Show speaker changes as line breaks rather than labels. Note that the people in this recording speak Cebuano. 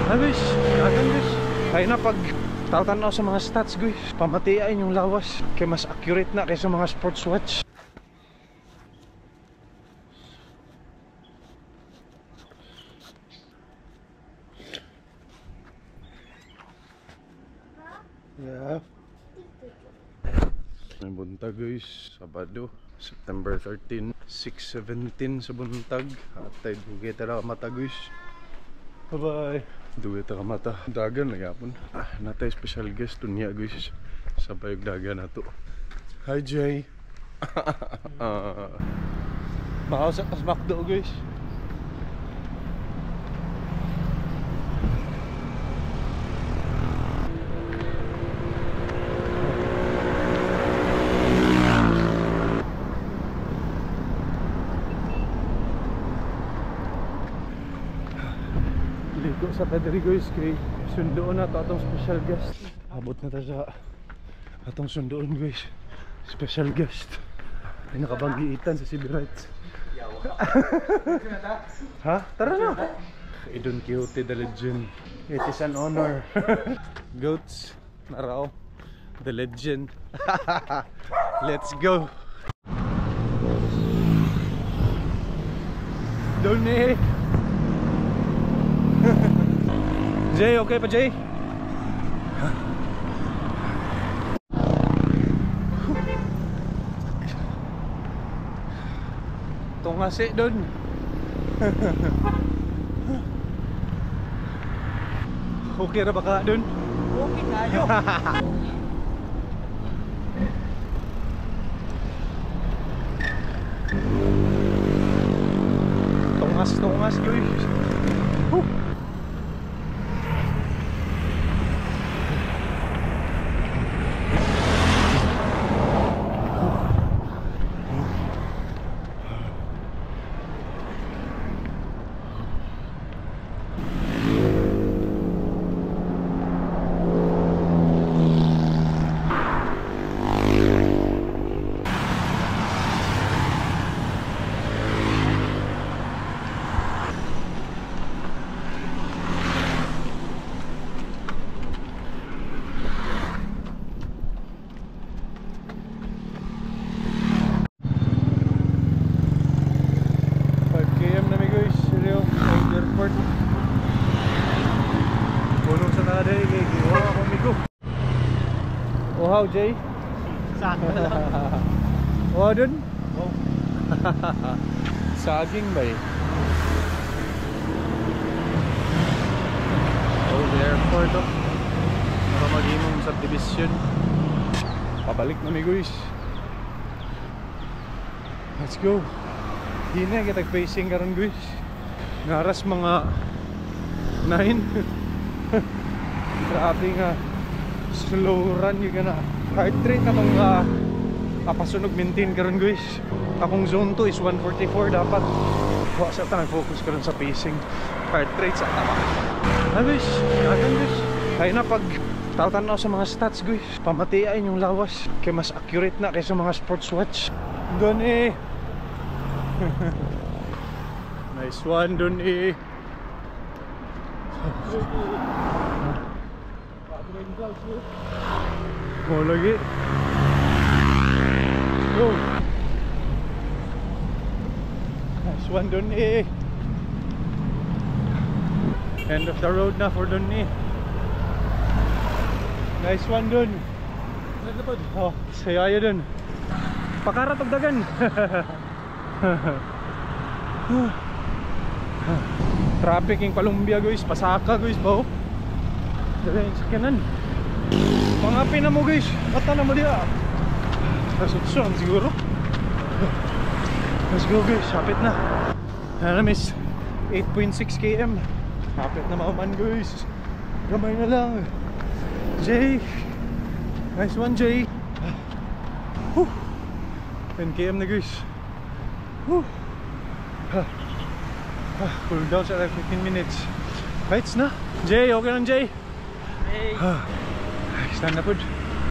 Ah guys, dagan guys. Kaya na pag tatanaw sa mga stats guys, pamatiain yung lawas. Kaya mas accurate na kaysa mga sports watch. Yeah. Buntag guys, Sabado, September 13, 6:17 sa buntag. Atay, dugay tara mata guys. Bye-bye. Dugay tara mata. Dagan na gapon. Natay special guest tunya guys. Sa bayog dagan nato. Hi Jay. Makausa kas McDo guys. Ligo sa Pedri guys, kay sundoon na to atong special guest. Abot na ta sa atong sundoon guys. Special guest. Ay nakabanggiitan sa CB Rights. Ha? Tara na! Idon Quixote the legend. It is an honor. Goats. Narao. The legend. Let's go! Donnie! Jay, okay pa Jay? Tungasi dun. Okay ra ba ka dun?
Okay kayo.
Tungas guys. Whew. Wow, Jay.
Sakto lang.
Wow, dun.
Wow.
Saging ba eh? Oh, the airport oh. Para maghimong subdivision. Pabalik na mi guys. Let's go. Hina kita pacing karon guys. Ngaras mga 9. Grabe nga. Slow run yung gana. Heart rate atong apasunog maintain karon guys. Akong zone 2 is 144 dapat. Wa sa ta focus karon sa pacing. Heart rate sa tama. Ah guys, dagan guys. Kaya na pag tatanaw sa mga stats guys, pamatiain yung lawas. Kaya mas accurate na kaysa mga sports watch. Doon eh. Nice one doon eh. Mau lagi. Go. Nice one dun eh. End of the road na for dun eh. Nice one dun. Oh, saya dun. Pakarat og dagan. Traffic ing Columbia guys, pasaka guys ba oh. Dali sakyanan. Mga pina mo guys, mata na mo diya. Kasutsuan siguro. Let's go guys, hapit na. Ano miss, 8.6 km. Hapit na mauman guys. Gamay na lang. Jay. Nice one Jay. Whew. 10 km na guys. Whew. Cool down sa like 15 minutes. Rights na. Jay, okay lang Jay?
Hey.
Stand na po.